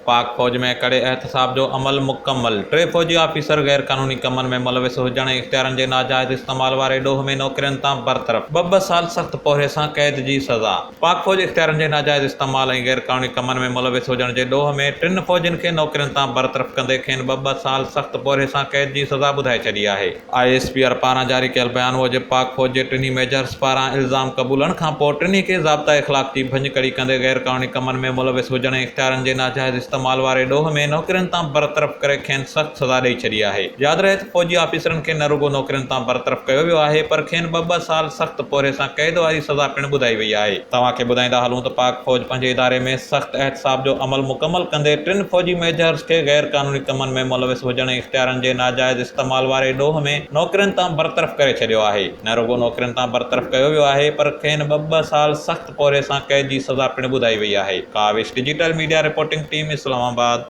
پاڪ فوج ۾ ڪڙي احتساب جو عمل مڪمل، ٽي فوجي آفيسر غير قانوني ڪمن ۾ ملوث هجڻ ۽ اختيارن جي ناجائز استعمال واري ڏوهه ۾ نوڪرين تان برطرف، ٻه ٻه سال سخت پورهيي سان قيد جي سزا. پاڪ فوج اختيارن جي ناجائز استعمال ۽ غير قانوني ڪمن ۾ ملوث هجڻ جي ڏوهه ۾ ٽن فوجين کي نوڪرين تان برطرف ڪندي کين ٻه ٻه سال سخت پورهيي سان قيد جي سزا ٻڌائي ڇڏي آهي. I S P R پاران جاري ڪيل بيان موجب پاڪ فوج جي ٽنهي ميجرز پاران الزام قبولڻ کانپوء ٽنهي کي ضابطا اخلاق جي ڀڃڪڙي ڪندي غير قانوني ڪمن ۾ ملوث هجڻ ۽ اختيارن جي ناجائز استعمال واري ڏوهه ۾ نوڪرين تان برطرف ڪري کين سخت سزا ڏئي ڇڏي آهي. ياد رهي ته فوجي آفيسرن کي نه رڳو نوڪرين تان برطرف ڪيو ويو آهي پر کين ٻه ٻه سال سخت پورهيي سان قيد واري سزا پڻ ٻڌائي وئي آهي. توهان کي ٻڌائيندا هلون ته پاڪ فوج پنهنجي اداري ۾ سخت احتساب جو عمل مڪمل ڪندي ٽن فوجي ميجرز کي غير قانوني ڪمن ۾ ملوث هجڻ ۽ اختيارن جي ناجائز استعمال واري ڏوهه ۾ نوڪرين تان برطرف ڪري ڇڏيو آهي. نه رڳو نوڪرين تان برطرف ڪيو ويو آهي پر کين ٻه ٻه سال سخت پورهيي سان قيد جي سزا پڻ ٻڌائي وئي آهي. Kawish digital media reporting team, Islamabad.